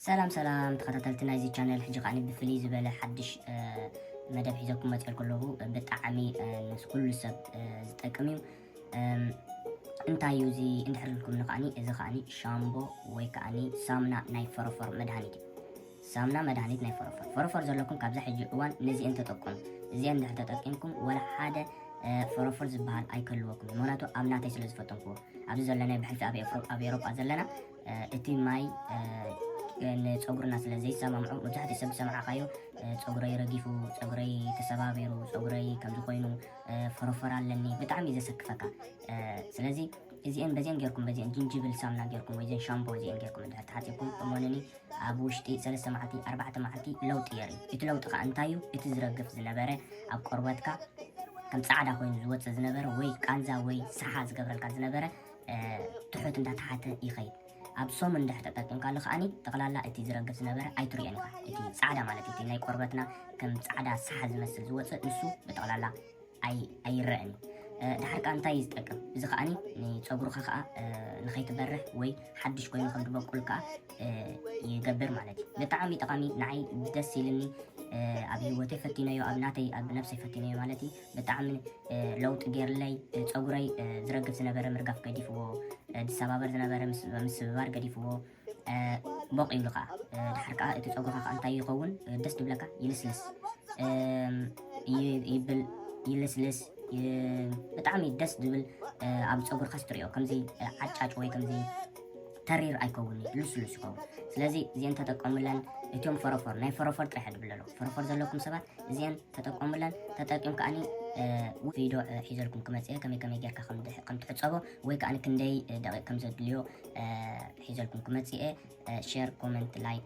ሰላም ሰላም ተኸታተልቲ ናይዚ ቻነል፣ ሕጂ ከዓኒ ብፍልይ ዝበለ ሓድሽ መደብ ሒዘኩም መፅኤልኩ ኣለኹ። ብጣዕሚ ንኩሉ ሰብ ዝጠቅም እዩ። እንታይ እዩ እዚ እንድሕር ኢልኩም ከዓኒ፣ እዚ ከዓኒ ሻምቦ ወይ ከዓኒ ሳምና ናይ ፈረፈር መድሃኒት እዩ። ሳምና መድሃኒት ናይ ፈረፈር ፈረፈር ዘለኩም ካብዛ ሕጂ እዋን ነዚአን ተጠቀሙ። እዚአን እንድሕር ተጠቂምኩም ወላ ሓደ ፈረፈር ዝበሃል ኣይከልወኩም። ምክንያቱ ኣብ ናተይ ስለ ዝፈተንኩዎ፣ ኣብዚ ዘለና ብሕልፊ ኣብ ኤውሮጳ ዘለና እቲ ማይ ንፀጉርና ስለ ዘይሰማምዑ፣ መብዛሕትኡ ሰብ ዝሰማዕካዮ ፀጉረይ ረጊፉ፣ ፀጉረይ ተሰባቢሩ፣ ፀጉረይ ከምዚ ኮይኑ፣ ፈረፈር ኣለኒ፣ ብጣዕሚ እዩ ዘሰክፈካ። ስለዚ እዚአን በዚአን ጌርኩም፣ በዚአን ጅንጅብል ሳምና ጌርኩም ወይ ዘን ሻምቦ እዚአን ጌርኩም እንድሕር ተሓፂብኩም፣ እመኑኒ ኣብ ውሽጢ ሰለስተ መዓልቲ ኣርባዕተ መዓልቲ ለውጢ የርኢ። እቲ ለውጢ ከዓ እንታይ እዩ? እቲ ዝረግፍ ዝነበረ ኣብ ቆርበትካ ከም ፃዕዳ ኮይኑ ዝወፅእ ዝነበረ ወይ ቃንዛ ወይ ሳሓ ዝገብረልካ ዝነበረ ትሑት እንዳተሓተ ይኸይድ። ኣብ ሰሙን እንድሕር ተጠቂምካሉ ከዓኒ ጠቕላላ እቲ ዝረግፍ ዝነበረ ኣይትሪኦን ኢኻ። እቲ ፃዕዳ ማለት እቲ ናይ ቆርበትና ከም ፃዕዳ ሳሓ ዝመስል ዝወፅእ ንሱ ብጠቕላላ ኣይረአን እዩ። ድሓር ከዓ እንታይ እዩ ዝጠቅም? እዚ ከዓኒ ንፀጉርካ ከዓ ንኸይትበርሕ ወይ ሓድሽ ኮይኑ ከም ዝበቁል ከዓ ይገብር ማለት እዩ። ብጣዕሚ ጠቓሚ፣ ንዓይ ደስ ኢልኒ፣ ኣብ ህይወተይ ፈቲነዮ፣ ኣብ ናተይ ኣብ ነብሰይ ፈቲነዮ ማለት እዩ። ብጣዕሚ ለውጢ ገይርለይ፣ ፀጉረይ ዝረግፍ ዝነበረ ምርጋፍ ገዲፍዎ፣ ዝሰባበር ዝነበረ ምስብባር ገዲፍዎ፣ ቦቂሉ ከዓ። ድሓር ከዓ እቲ ፀጉርካ ከዓ እንታይ ይኸውን? ደስ ትብለካ፣ ይልስልስ ይብል፣ ይልስልስ። ብጣዕሚ ደስ ዝብል፣ ኣብ ፀጉርካ ስትሪኦ ከምዚ ዓጫጭ ወይ ከምዚ ተሪር ኣይከውን፣ ልስሉስ ይኸውን። ስለዚ እዚአን ተጠቀሙለን። እቲኦም ፈረፈር፣ ናይ ፈረፈር ጥራሕ ድብለሉ ፈረፈር ዘለኩም ሰባት እዚአን ተጠቀሙለን። ተጠቂም ከዓኒ ቪዲዮ ሒዘልኩም ክመፅእ ከመይ ከመይ ጌርካ ከም ትሕፀቦ ወይ ከዓ ክንደይ ደቂቅ ከም ዘድልዮ ሒዘልኩም ክመፅእ። ሼር፣ ኮመንት፣ ላይክ